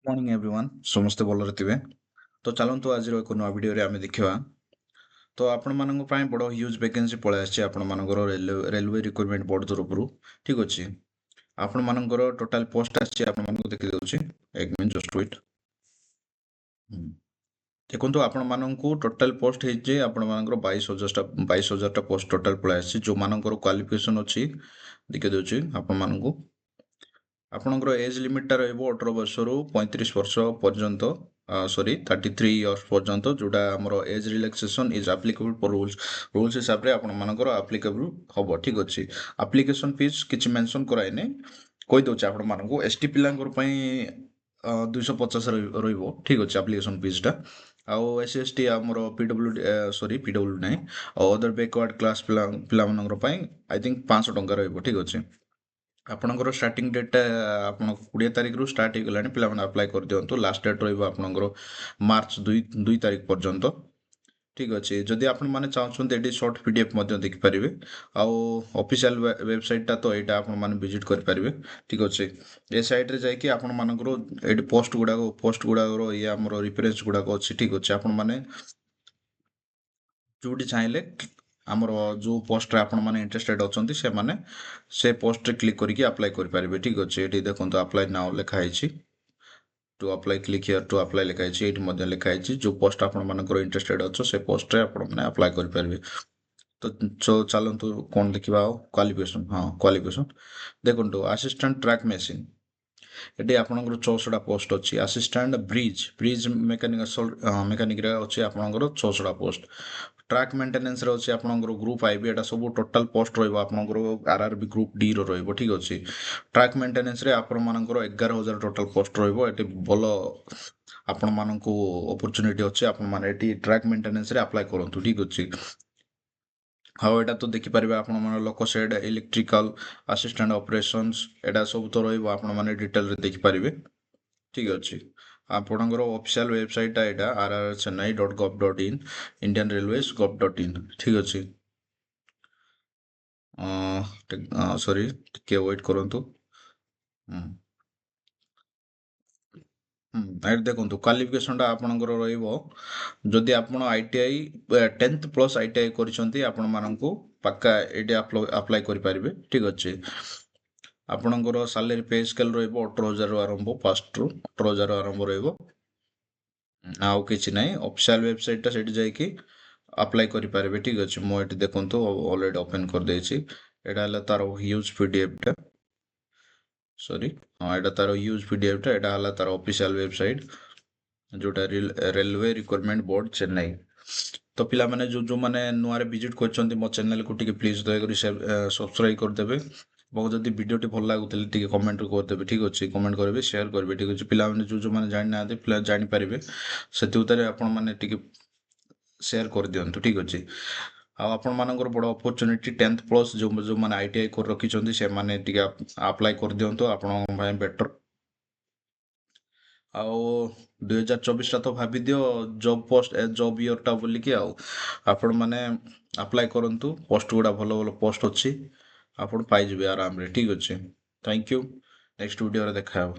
Morning everyone, ସମସ୍ତେ ଭଲରେ ଥିବେ। ତ ଚାଲନ୍ତୁ, ଆଜିର ଏକ ନୂଆ ଭିଡ଼ିଓରେ ଆମେ ଦେଖିବା। ତ ଆପଣମାନଙ୍କ ପାଇଁ ବଡ଼ ହ୍ୟୁଜ୍ ଭେକେନ୍ସି ପଳେଇ ଆସିଛି ଆପଣମାନଙ୍କର ରେଲୱେ ରିକ୍ରୁଟମେଣ୍ଟ ବୋର୍ଡ଼ ତରଫରୁ। ଠିକ୍ ଅଛି, ଆପଣମାନଙ୍କର ଟୋଟାଲ୍ ପୋଷ୍ଟ ଆସିଛି, ଆପଣମାନଙ୍କୁ ଦେଖିଦେଉଛି। ଏକ ମିନିଟ୍, ଜଷ୍ଟ ୱେଟ୍। ଦେଖନ୍ତୁ, ଆପଣମାନଙ୍କୁ ଟୋଟାଲ୍ ପୋଷ୍ଟ ହେଇଛି ଆପଣମାନଙ୍କର 22,000ଟା, 22,000ଟା ପୋଷ୍ଟ ଟୋଟାଲ୍ ପଳେଇ ଆସିଛି। ଯେଉଁମାନଙ୍କର କ୍ୱାଲିଫିକେସନ୍ ଅଛି, ଦେଖିଦେଉଛି ଆପଣମାନଙ୍କୁ। ଆପଣଙ୍କର ଏଜ୍ ଲିମିଟଟା ରହିବ 18 ବର୍ଷରୁ 35 ବର୍ଷ ପର୍ଯ୍ୟନ୍ତ, ସରି, 33 ଇୟର୍ସ ପର୍ଯ୍ୟନ୍ତ, ଯେଉଁଟା ଆମର age relaxation is applicable for rules ହିସାବରେ ଆପଣମାନଙ୍କର ଆପ୍ଲିକେବୁଲ୍ ହେବ। ଠିକ୍ ଅଛି, ଆପ୍ଲିକେସନ୍ ଫିସ୍ କିଛି ମେନସନ୍ କରାଇନି, କହିଦେଉଛି ଆପଣମାନଙ୍କୁ। ଏସ୍ ଟି ପିଲାଙ୍କର ପାଇଁ 250 ରହିବ। ଠିକ୍ ଅଛି, ଆପ୍ଲିକେସନ୍ ଫିସ୍ଟା। ଆଉ ଏସ୍ ସି, ଏସ୍ ଟି, ଆମର ପି ଡବ୍ଲ୍ୟୁ, ସରି, ପି ଡବ୍ଲ୍ୟୁ ନାହିଁ, ଆଉ ଅଦର ବ୍ୟାକୱାର୍ଡ଼ କ୍ଲାସ୍ ପିଲାମାନଙ୍କର ପାଇଁ I think 500 ଟଙ୍କା ରହିବ। ଠିକ୍ ଅଛି, ଆପଣଙ୍କର ଷ୍ଟାର୍ଟିଂ ଡେଟ୍ଟା ଆପଣଙ୍କ 20 ତାରିଖରୁ ଷ୍ଟାର୍ଟ ହେଇଗଲାଣି। ପିଲାମାନେ ଆପ୍ଲାଏ କରିଦିଅନ୍ତୁ। ଲାଷ୍ଟ ଡେଟ୍ ରହିବ ଆପଣଙ୍କର ମାର୍ଚ୍ଚ 2 ତାରିଖ ପର୍ଯ୍ୟନ୍ତ। ଠିକ୍ ଅଛି, ଯଦି ଆପଣମାନେ ଚାହୁଁଛନ୍ତି, ଏଠି ସର୍ଟ ପିଡିଏଫ୍ ମଧ୍ୟ ଦେଖିପାରିବେ। ଆଉ ଅଫିସିଆଲ ୱେବସାଇଟ୍ଟା ତ ଏଇଟା, ଆପଣମାନେ ଭିଜିଟ୍ କରିପାରିବେ। ଠିକ୍ ଅଛି, ଏ ସାଇଟ୍ରେ ଯାଇକି ଆପଣମାନଙ୍କର ଏଇଠି ପୋଷ୍ଟ ଗୁଡ଼ାକର ଇଏ ଆମର ରିଫରେନ୍ସ ଗୁଡ଼ାକ ଅଛି। ଠିକ୍ ଅଛି, ଆପଣମାନେ ଯେଉଁଠି ଚାହିଁଲେ, ଆମର ଯେଉଁ ପୋଷ୍ଟରେ ଆପଣମାନେ ଇଣ୍ଟରେଷ୍ଟେଡ୍ ଅଛନ୍ତି, ସେମାନେ ସେ ପୋଷ୍ଟରେ କ୍ଲିକ୍ କରିକି ଆପ୍ଲାଏ କରିପାରିବେ। ଠିକ୍ ଅଛି, ଏଠି ଦେଖନ୍ତୁ, ଆପ୍ଲାଏ ନାଉ ଲେଖା ହେଇଛି। "To apply, click here to apply" ଲେଖା ହେଇଛି। ଏଇଠି ମଧ୍ୟ ଲେଖା ହେଇଛି। ଯେଉଁ ପୋଷ୍ଟ ଆପଣମାନଙ୍କର ଇଣ୍ଟରେଷ୍ଟେଡ୍ ଅଛ, ସେ ପୋଷ୍ଟରେ ଆପଣମାନେ ଆପ୍ଲାଏ କରିପାରିବେ। ତ ଚାଲନ୍ତୁ, କ'ଣ ଦେଖିବା ଆଉ? କ୍ୱାଲିଫିକେସନ୍, ହଁ, କ୍ୱାଲିଫିକେସନ୍ ଦେଖନ୍ତୁ। ଆସିଷ୍ଟାଣ୍ଟ ଟ୍ରାକ୍ ମେସିନ୍, ଏଠି ଆପଣଙ୍କର 64ଟା ପୋଷ୍ଟ ଅଛି। ଆସିଷ୍ଟାଣ୍ଟ ବ୍ରିଜ୍ ମେକାନିକରେ ଅଛି ଆପଣଙ୍କର 64ଟା ପୋଷ୍ଟ। ଟ୍ରାକ୍ ମେଣ୍ଟେନାନ୍ସରେ ଅଛି ଆପଣଙ୍କର ଗ୍ରୁପ୍ I ବି। ଏଇଟା ସବୁ ଟୋଟାଲ୍ ପୋଷ୍ଟ ରହିବ ଆପଣଙ୍କର ଆର୍ ଆର୍ ବି ଗ୍ରୁପ୍ ଡିର ରହିବ। ଠିକ୍ ଅଛି, ଟ୍ରାକ୍ ମେଣ୍ଟେନାନ୍ସରେ ଆପଣମାନଙ୍କର 11,000 ଟୋଟାଲ୍ ପୋଷ୍ଟ ରହିବ। ଏଠି ଭଲ ଆପଣମାନଙ୍କୁ ଅପରଚୁନିଟି ଅଛି। ଆପଣମାନେ ଏଠି ଟ୍ରାକ୍ ମେଣ୍ଟେନାନ୍ସରେ ଆପ୍ଲାଏ କରନ୍ତୁ। ଠିକ୍ ଅଛି, ଆଉ ଏଇଟା ତ ଦେଖିପାରିବେ ଆପଣମାନେ, loco shed, electrical assistant operations, ଏଇଟା ସବୁ ତ ରହିବ, ଆପଣମାନେ ଡିଟେଲରେ ଦେଖିପାରିବେ। ଠିକ୍ ଅଛି, ଆପଣଙ୍କର ଅଫିସିଆଲ ୱେବସାଇଟଟା ଏଇଟା, rrchennai.gov.in, indianrailways.gov.in। ଠିକ୍ ଅଛି, ସରି, ଟିକେ ୱେଟ୍ କରନ୍ତୁ। ହୁଁ ଏଠି ଦେଖନ୍ତୁ, କ୍ୱାଲିଫିକେସନଟା ଆପଣଙ୍କର ରହିବ, ଯଦି ଆପଣ ITI, 10th plus ITI କରିଛନ୍ତି, ଆପଣମାନଙ୍କୁ ପାକ୍କା ଏଇଠି ଆପ୍ଲାଏ କରିପାରିବେ। ଠିକ୍ ଅଛି, ଆପଣଙ୍କର ସାଲେରୀ ପେ ସ୍କେଲ୍ ରହିବ 18,000ରୁ ଆରମ୍ଭ, ଫାଷ୍ଟରୁ 18,000 ଆରମ୍ଭ ରହିବ। ଆଉ କିଛି ନାହିଁ, ଅଫିସିଆଲ ୱେବସାଇଟଟା, ସେଠି ଯାଇକି ଆପ୍ଲାଏ କରିପାରିବେ। ଠିକ୍ ଅଛି, ମୁଁ ଏଠି ଦେଖନ୍ତୁ, ଅଲରେଡ଼ି ଓପେନ୍ କରିଦେଇଛି। ଏଇଟା ହେଲା ତାର ହ୍ୟୁଜ୍ ପିଡିଏଫ୍ଟା, ସରି, ହଁ, ଏଇଟା ତାର ହ୍ୟୁଜ୍ ପିଡିଏଫ୍ଟା। ଏଇଟା ହେଲା ତାର ଅଫିସିଆଲ ୱେବସାଇଟ୍, ଯେଉଁଟା ରେଲୱେ ରିକ୍ରୁଟମେଣ୍ଟ ବୋର୍ଡ଼, ଚେନ୍ନାଇ। ତ ପିଲାମାନେ, ଯେଉଁମାନେ ନୂଆରେ ଭିଜିଟ୍ କରିଛନ୍ତି ମୋ ଚ୍ୟାନେଲକୁ, ଟିକେ ପ୍ଲିଜ୍ ଦୟାକରି ସବସ୍କ୍ରାଇବ୍ କରିଦେବେ ଏବଂ ଯଦି ଭିଡ଼ିଓଟି ଭଲ ଲାଗୁଥିଲେ, ଟିକେ କମେଣ୍ଟ କରିଦେବେ। ଠିକ୍ ଅଛି, କମେଣ୍ଟ କରିବେ, ସେୟାର କରିବେ। ଠିକ୍ ଅଛି, ପିଲାମାନେ, ଯେଉଁମାନେ ଜାଣିନାହାନ୍ତି, ପିଲା ଜାଣିପାରିବେ, ସେଥି ଆପଣମାନେ ଟିକେ ସେୟାର କରିଦିଅନ୍ତୁ। ଠିକ୍ ଅଛି, ଆଉ ଆପଣମାନଙ୍କର ବଡ଼ ଅପରଚୁନିଟି, 10th plus ଯେଉଁମାନେ ITI କରି ରଖିଛନ୍ତି, ସେମାନେ ଟିକେ ଆପ୍ଲାଏ କରିଦିଅନ୍ତୁ, ଆପଣଙ୍କ ପାଇଁ ବେଟର୍। ଆଉ 2024ଟା ତ ଭାବିଦିଅ ଜବ୍ ପୋଷ୍ଟ, ଜବ୍ ଇୟର୍ଟା ବୋଲିକି। ଆଉ ଆପଣମାନେ ଆପ୍ଲାଏ କରନ୍ତୁ, ପୋଷ୍ଟ ଗୁଡ଼ା ଭଲ ଭଲ ପୋଷ୍ଟ ଅଛି, ଆପଣ ପାଇଯିବେ ଆରାମରେ। ଠିକ୍ ଅଛି, thank you. Next ଭିଡ଼ିଓରେ ଦେଖା ହେବ।